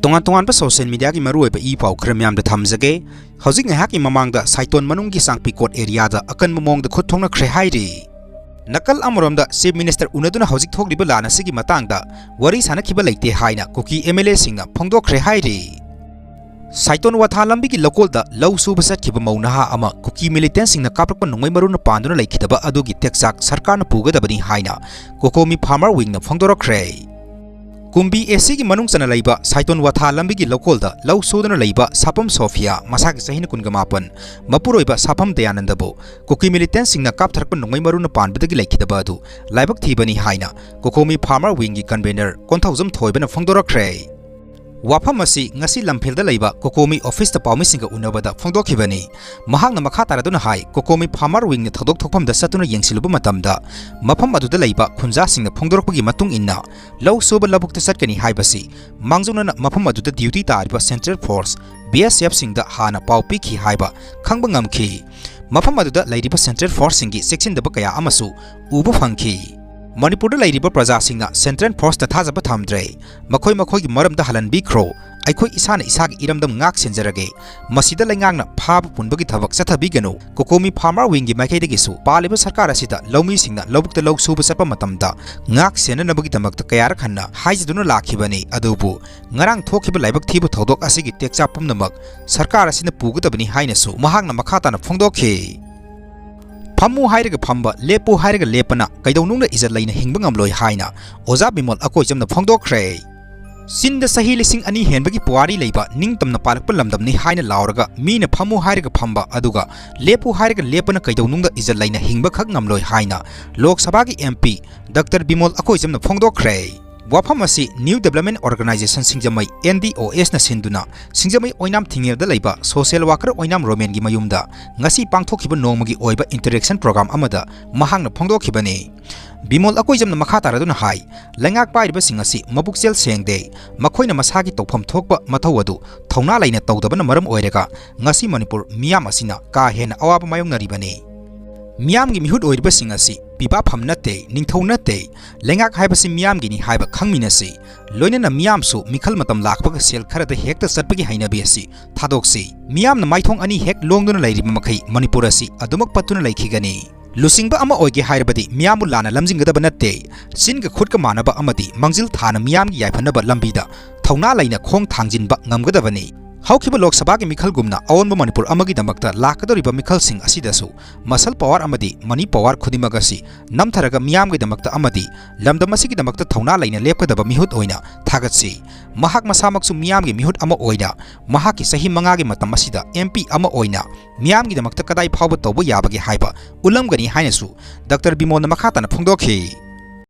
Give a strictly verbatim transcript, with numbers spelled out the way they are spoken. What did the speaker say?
ꯇꯣꯉꯥꯟ ꯇꯣꯉꯥꯟꯕ ꯁꯣꯁꯤꯌꯦꯜ ꯃꯤꯗꯤꯌꯥꯒꯤ ꯃꯔꯨꯑꯣꯏꯕ ꯏ ꯄꯥꯎ ꯈꯔ ꯃꯌꯥꯝꯗ ꯊꯝꯖꯒꯦ꯫ ꯍꯧꯖꯤꯛ ꯉꯥꯏꯍꯥꯛꯀꯤ ꯃꯃꯥꯡꯗ ꯁꯥꯏꯇꯣꯟ ꯃꯅꯨꯡꯒꯤ ꯆꯥꯡꯄꯤꯀꯣꯠ ꯑꯦꯔꯤꯌꯥꯗ ꯑꯀꯟꯕ ꯃꯑꯣꯡꯗ ꯈꯨꯠ ꯊꯣꯛꯅꯈ꯭ꯔꯦ ꯍꯥꯏꯔꯤ꯫ ꯅꯥꯀꯜ ꯑꯃꯔꯣꯝꯗ ꯆꯤꯐ ꯃꯤꯅꯤꯁꯇꯔ ꯎꯅꯗꯨꯅ ꯍꯧꯖꯤꯛ ꯊꯣꯛꯂꯤꯕ ꯂꯥꯟ ꯑꯁꯤꯒꯤ ꯃꯇꯥꯡꯗ ꯋꯥꯔꯤ ꯁꯥꯅꯈꯤꯕ ꯂꯩꯇꯦ ꯍꯥꯏꯅ ꯀꯨꯀꯤ ꯑꯦꯝ ꯑꯦꯜ ꯑꯦꯁꯤꯡꯅ ꯐꯣꯡꯗꯣꯛꯈ꯭ꯔꯦ ꯍꯥꯏꯔꯤ꯫ ꯁꯥꯏꯇꯣꯟ ꯋꯥꯊꯥ ꯂꯝꯕꯤꯒꯤ ꯂꯧꯀꯣꯜꯗ ꯂꯧ ꯁꯨꯕ ꯆꯠꯈꯤꯕ ꯃꯧ ꯅꯍꯥ ꯑꯃ ꯀꯨꯀꯤ ꯃꯤꯂꯤꯇꯦꯟꯁꯤꯡꯅ ꯀꯥꯞꯂꯛꯄ ꯅꯣꯡꯃꯩ ꯃꯔꯨꯅ ꯄꯥꯟꯗꯨꯅ ꯂꯩꯈꯤꯗꯕ ꯑꯗꯨꯒꯤ ꯇꯦꯛꯆꯥꯛ ꯁꯔꯀꯥꯔꯅ ꯄꯨꯒꯗꯕꯅꯤ ꯍꯥꯏꯅ ꯀꯣꯀꯣꯃꯤ ꯐꯥꯔꯃꯔ ꯋꯤꯡꯅ ꯐꯣꯡꯗꯣꯔꯛꯈ꯭ꯔꯦ꯫ ꯀꯨꯝꯕꯤ ꯑꯦꯁꯤꯒꯤ ꯃꯅꯨꯡ ꯆꯟꯅ ꯂꯩꯕ ꯁꯥꯏꯇꯣꯟ ꯋꯥꯊꯥ ꯂꯝꯕꯤꯒꯤ ꯂꯧꯀꯣꯜꯗ ꯂꯧ ꯁꯨꯗꯨꯅ ꯂꯩꯕ ꯁꯥꯄꯝ ꯁꯣꯐꯤꯌꯥ, ꯃꯁꯥꯒꯤ ꯆꯍꯤꯅ ꯀꯨꯟꯒ ꯃꯥꯄꯟ, ꯃꯄꯨꯔꯣꯏꯕ ꯁꯥꯄꯝ ꯗꯌꯥꯅꯟꯗꯕꯨ ꯀꯨꯀꯤ ꯃꯤꯂꯤꯇꯦꯟꯁꯤꯡꯅ ꯀꯥꯞꯊꯔꯛꯄ ꯅꯣꯡꯃꯩ ꯃꯔꯨꯅ ꯄꯥꯟꯕꯗꯒꯤ ꯂꯩꯈꯤꯗꯕ ꯑꯗꯨ ꯂꯥꯏꯕꯛ ꯊꯤꯕꯅꯤ ꯍꯥꯏꯅ ꯀꯣꯀꯣꯃꯤ ꯐꯥꯔꯃꯔ ꯋꯤꯡꯒꯤ ꯀꯟꯚꯦꯅꯔ ꯀꯣꯟꯊꯧꯖꯝ ꯊꯣꯏꯕꯅ ꯐꯣꯡꯗꯣꯔꯛꯈ꯭ꯔꯦ꯫ ꯋꯥꯐꯝ ꯑꯁꯤ ꯉꯁꯤ ꯂꯝꯐꯦꯜꯗ ꯂꯩꯕ ꯀꯣꯀꯣꯃꯤ ꯑꯣꯐꯤꯁꯇ ꯄꯥꯎꯃꯤꯁꯤꯡꯒ ꯎꯅꯕꯗ ꯐꯣꯡꯗꯣꯛꯈꯤꯕꯅꯤ꯫ ꯃꯍꯥꯛꯅ ꯃꯈꯥ ꯇꯥꯔꯗꯨꯅ ꯍꯥꯏ, ꯀꯣꯀꯣꯃꯤ ꯐꯥꯔꯃꯔ ꯋꯤꯡꯅ ꯊꯧꯗꯣꯛ ꯊꯣꯛꯐꯝꯗ ꯆꯠꯇꯨꯅ ꯌꯦꯡꯁꯤꯜꯂꯨꯕ ꯃꯇꯝꯗ, ꯃꯐꯝ ꯑꯗꯨꯗ ꯂꯩꯕ ꯈꯨꯟꯖꯥꯁꯤꯡꯅ ꯐꯣꯡꯗꯣꯔꯛꯄꯒꯤ ꯃꯇꯨꯡ ꯏꯟꯅ, ꯂꯧ ꯁꯨꯕ ꯂꯧꯕꯨꯛꯇ ꯆꯠꯀꯅꯤ ꯍꯥꯏꯕꯁꯤ ꯃꯥꯡꯖꯧꯅꯅ ꯃꯐꯝ ꯑꯗꯨꯗ ꯗ꯭ꯌꯨꯇꯤ ꯇꯥꯔꯤꯕ ꯁꯦꯟꯇ꯭ꯔꯦꯜ ꯐꯣꯔꯁ, ꯕꯤ ꯑꯦꯁ ꯑꯦꯐꯁꯤꯡꯗ ꯍꯥꯟꯅ ꯄꯥꯎ ꯄꯤꯈꯤ ꯍꯥꯏꯕ ꯈꯪꯕ ꯉꯝꯈꯤ꯫ ꯃꯐꯝ ꯑꯗꯨꯗ ꯂꯩꯔꯤꯕ ꯁꯦꯟꯇ꯭ꯔꯦꯜ ꯐꯣꯔꯁꯁꯤꯡꯒꯤ ꯆꯦꯛꯁꯤꯟꯗꯕ ꯀꯌꯥ ꯑꯃꯁꯨ ꯎꯕ ꯐꯪꯈꯤ꯫ ꯃꯅꯤꯄꯨꯔꯗ ꯂꯩꯔꯤꯕ ꯄ꯭ꯔꯖꯥꯁꯤꯡꯅ ꯁꯦꯟꯇ꯭ꯔꯦꯜ ꯐꯣꯔꯁꯇ ꯊꯥꯖꯕ ꯊꯝꯗ꯭ꯔꯦ꯫ ꯃꯈꯣꯏ ꯃꯈꯣꯏꯒꯤ ꯃꯔꯝꯗ ꯍꯜꯍꯟꯕꯤꯈ꯭ꯔꯣ꯫ ꯑꯩꯈꯣꯏ ꯏꯁꯥꯅ ꯏꯁꯥꯒꯤ ꯏꯔꯝꯗꯝ ꯉꯥꯛ ꯁꯦꯟꯖꯔꯒꯦ꯫ ꯃꯁꯤꯗ ꯂꯩꯉꯥꯛꯅ ꯐꯥꯕ ꯄꯨꯟꯕꯒꯤ ꯊꯕꯛ ꯆꯠꯊꯕꯤꯒꯅꯨ꯫ ꯀꯣꯀꯣꯃꯤ ꯐꯥꯔꯃꯔ ꯋꯤꯡꯒꯤ ꯃꯥꯏꯀꯩꯗꯒꯤꯁꯨ ꯄꯥꯜꯂꯤꯕ ꯁꯔꯀꯥꯔ ꯑꯁꯤꯗ ꯂꯧꯃꯤꯁꯤꯡꯅ ꯂꯧꯕꯨꯛꯇ ꯂꯧ ꯁꯨꯕ ꯆꯠꯄ ꯃꯇꯝꯗ ꯉꯥꯛ ꯁꯦꯟꯅꯅꯕꯒꯤꯗꯃꯛꯇ ꯀꯌꯥꯔꯛ ꯍꯟꯅ ꯍꯥꯏꯖꯗꯨꯅ ꯂꯥꯛꯈꯤꯕꯅꯤ꯫ ꯑꯗꯨꯕꯨ ꯉꯔꯥꯡ ꯊꯣꯛꯈꯤꯕ ꯂꯥꯏꯕꯛ ꯊꯤꯕ ꯊꯧꯗꯣꯛ ꯑꯁꯤꯒꯤ ꯇꯦꯛꯆꯥꯛ ꯄꯨꯝꯅꯃꯛ ꯁꯔꯀꯥꯔ ꯑꯁꯤꯅ ꯄꯨꯒꯗꯕꯅꯤ ꯍꯥꯏꯅꯁꯨ ꯃꯍꯥꯛꯅ ꯃꯈꯥ ꯇꯥꯅ ꯐꯣꯡꯗꯣꯛꯈꯤ꯫ ꯐꯝꯃꯨ ꯍꯥꯏꯔꯒ ꯐꯝꯕ, ꯂꯦꯞꯄꯨ ꯍꯥꯏꯔꯒ ꯂꯦꯞꯄꯅ ꯀꯩꯗꯧꯅꯨꯡꯗ ꯏꯖꯠ ꯂꯩꯅ ꯍꯤꯡꯕ ꯉꯝꯂꯣꯏ ꯍꯥꯏꯅ ꯑꯣꯖꯥ ꯕꯤꯃꯣꯜ ꯑꯀꯣꯏꯖꯝꯅ ꯐꯣꯡꯗꯣꯛꯈ꯭ꯔꯦ꯫ ꯆꯤꯟꯗ ꯆꯍꯤ ꯂꯤꯁꯤꯡ ꯑꯅꯤ ꯍꯦꯟꯕꯒꯤ ꯄꯨꯋꯥꯔꯤ ꯂꯩꯕ ꯅꯤꯡꯇꯝꯅ ꯄꯥꯜꯂꯛꯄ ꯂꯝꯗꯝꯅꯤ ꯍꯥꯏꯅ ꯂꯥꯎꯔꯒ ꯃꯤꯅ ꯐꯝꯃꯨ ꯍꯥꯏꯔꯒ ꯐꯝꯕ, ꯑꯗꯨꯒ ꯂꯦꯞꯄꯨ ꯍꯥꯏꯔꯒ ꯂꯦꯞꯄꯅ ꯀꯩꯗꯧꯅꯨꯡꯗ ꯏꯖꯠ ꯂꯩꯅ ꯍꯤꯡꯕꯈꯛ ꯉꯝꯂꯣꯏ ꯍꯥꯏꯅ ꯂꯣꯛ ꯁꯚꯥꯒꯤ ꯑꯦꯝ ꯄꯤ ꯗꯥꯛꯇꯔ ꯕꯤꯃꯣꯜ ꯑꯀꯣꯏꯖꯝꯅ ꯐꯣꯡꯗꯣꯛꯈ꯭ꯔꯦ꯫ ꯋꯥꯐꯝ ꯑꯁꯤ ꯅ꯭ꯌꯨ ꯗꯦꯕꯂꯞꯃꯦꯟ ꯑꯣꯔꯒꯅꯥꯏꯖꯦꯁꯟ ꯁꯤꯡꯖꯃꯩ, ꯑꯦꯟ ꯗꯤ ꯑꯣ ꯑꯦꯁꯅ ꯁꯤꯟꯗꯨꯅ ꯁꯤꯡꯖꯃꯩ ꯑꯣꯏꯅꯥꯝ ꯊꯤꯡꯉꯦꯜꯗ ꯂꯩꯕ ꯁꯣꯁꯤꯌꯦꯜ ꯋꯥꯀꯔ ꯑꯣꯏꯅꯥꯝ ꯔꯣꯃꯦꯟꯒꯤ ꯃꯌꯨꯝꯗ ꯉꯁꯤ ꯄꯥꯡꯊꯣꯛꯈꯤꯕ ꯅꯣꯡꯃꯒꯤ ꯑꯣꯏꯕ ꯏꯟꯇꯔꯦꯛꯁꯟ ꯄ꯭ꯔꯣꯒ꯭ꯔꯥꯝ ꯑꯃꯗ ꯃꯍꯥꯛꯅ ꯐꯣꯡꯗꯣꯛꯈꯤꯕꯅꯤ꯫ ꯕꯤꯃꯣꯜ ꯑꯀꯣꯏꯖꯝꯅ ꯃꯈꯥ ꯇꯥꯔꯗꯨꯅ ꯍꯥꯏ, ꯂꯩꯉꯥꯛ ꯄꯥꯏꯔꯤꯕꯁꯤꯡ ꯑꯁꯤ ꯃꯕꯨꯛꯆꯦꯜ ꯁꯦꯡꯗꯦ꯫ ꯃꯈꯣꯏꯅ ꯃꯁꯥꯒꯤ ꯇꯧꯐꯝ ꯊꯣꯛꯄ ꯃꯊꯧ ꯑꯗꯨ ꯊꯧꯅꯥ ꯂꯩꯅ ꯇꯧꯗꯕꯅ ꯃꯔꯝ ꯑꯣꯏꯔꯒ ꯉꯁꯤ ꯃꯅꯤꯄꯨꯔ ꯃꯤꯌꯥꯝ ꯑꯁꯤꯅ ꯀꯥ ꯍꯦꯟꯅ ꯑꯋꯥꯕ ꯃꯥꯌꯣꯛꯅꯔꯤꯕꯅꯤ꯫ ꯃꯤꯌꯥꯝꯒꯤ ꯃꯤꯍꯨꯠ ꯑꯣꯏꯔꯤꯕꯁꯤꯡ ꯑꯁꯤ ꯄꯤꯕꯥꯐꯝ ꯅꯠꯇꯦ, ꯅꯤꯡꯊꯧ ꯅꯠꯇꯦ, ꯂꯩꯉꯥꯛ ꯍꯥꯏꯕꯁꯤ ꯃꯤꯌꯥꯝꯒꯤꯅꯤ ꯍꯥꯏꯕ ꯈꯪꯃꯤꯟꯅꯁꯤ꯫ ꯂꯣꯏꯅꯅ ꯃꯤꯌꯥꯝꯁꯨ ꯃꯤꯈꯜ ꯃꯇꯝ ꯂꯥꯛꯄꯒ ꯁꯦꯜ ꯈꯔꯗ ꯍꯦꯛꯇ ꯆꯠꯄꯒꯤ ꯍꯩꯅꯕꯤ ꯑꯁꯤ ꯊꯥꯗꯣꯛꯁꯤ꯫ ꯃꯤꯌꯥꯝꯅ ꯃꯥꯏꯊꯣꯡ ꯑꯅꯤ ꯍꯦꯛ ꯂꯣꯡꯗꯨꯅ ꯂꯩꯔꯤꯕ ꯃꯈꯩ ꯃꯅꯤꯄꯨꯔ ꯑꯁꯤ ꯑꯗꯨꯃꯛ ꯄꯠꯇꯨꯅ ꯂꯩꯈꯤꯒꯅꯤ꯫ ꯂꯨꯆꯤꯡꯕ ꯑꯃ ꯑꯣꯏꯒꯦ ꯍꯥꯏꯔꯕꯗꯤ ꯃꯤꯌꯥꯝꯕꯨ ꯂꯥꯟꯅ ꯂꯝꯖꯤꯡꯒꯗꯕ ꯅꯠꯇꯦ, ꯆꯤꯟꯒ ꯈꯨꯠꯀ ꯃꯥꯟꯅꯕ ꯑꯃꯗꯤ ꯃꯥꯡꯖꯤꯜ ꯊꯥꯅ ꯃꯤꯌꯥꯝꯒꯤ ꯌꯥꯏꯐꯅꯕ ꯂꯝꯕꯤꯗ ꯊꯧꯅꯥ ꯂꯩꯅ ꯈꯣꯡ ꯊꯥꯡꯖꯤꯟꯕ ꯉꯝꯒꯗꯕꯅꯤ꯫ ꯍꯧꯈꯤꯕ ꯂꯣꯛ ꯁꯚꯥꯒꯤ ꯃꯤꯈꯜꯒꯨꯝꯅ ꯑꯑꯣꯟꯕ ꯃꯅꯤꯄꯨꯔ ꯑꯃꯒꯤꯗꯃꯛꯇ ꯂꯥꯛꯀꯗꯧꯔꯤꯕ ꯃꯤꯈꯜꯁꯤꯡ ꯑꯁꯤꯗꯁꯨ muscle power ꯑꯃꯗꯤ money power ꯈꯨꯗꯤꯡꯃꯛ ꯑꯁꯤ ꯅꯝꯊꯔꯒ ꯃꯤꯌꯥꯝꯒꯤꯗꯃꯛꯇ ꯑꯃꯗꯤ ꯂꯝꯗꯝ ꯑꯁꯤꯒꯤꯗꯃꯛꯇ ꯊꯧꯅꯥ ꯂꯩꯅ ꯂꯦꯞꯀꯗꯕ ꯃꯤꯍꯨꯠ ꯑꯣꯏꯅ ꯊꯥꯒꯠꯁꯤ꯫ ꯃꯍꯥꯛ ꯃꯁꯥꯃꯛꯁꯨ ꯃꯤꯌꯥꯝꯒꯤ ꯃꯤꯍꯨꯠ ꯑꯃ ꯑꯣꯏꯅ ꯃꯍꯥꯛꯀꯤ ꯆꯍꯤ ꯃꯉꯥꯒꯤ ꯃꯇꯝ ꯑꯁꯤꯗ M P ꯑꯃ ꯑꯣꯏꯅ ꯃꯤꯌꯥꯝꯒꯤꯗꯃꯛꯇ ꯀꯗꯥꯏ ꯐꯥꯎꯕ ꯇꯧꯕ ꯌꯥꯕꯒꯦ ꯍꯥꯏꯕ ꯎꯠꯂꯝꯒꯅꯤ ꯍꯥꯏꯅꯁꯨ ꯗꯥꯛꯇꯔ ꯕꯤꯃꯣꯜꯅ ꯃꯈꯥ ꯇꯥꯅ ꯐꯣꯡꯗꯣꯛꯈꯤ꯫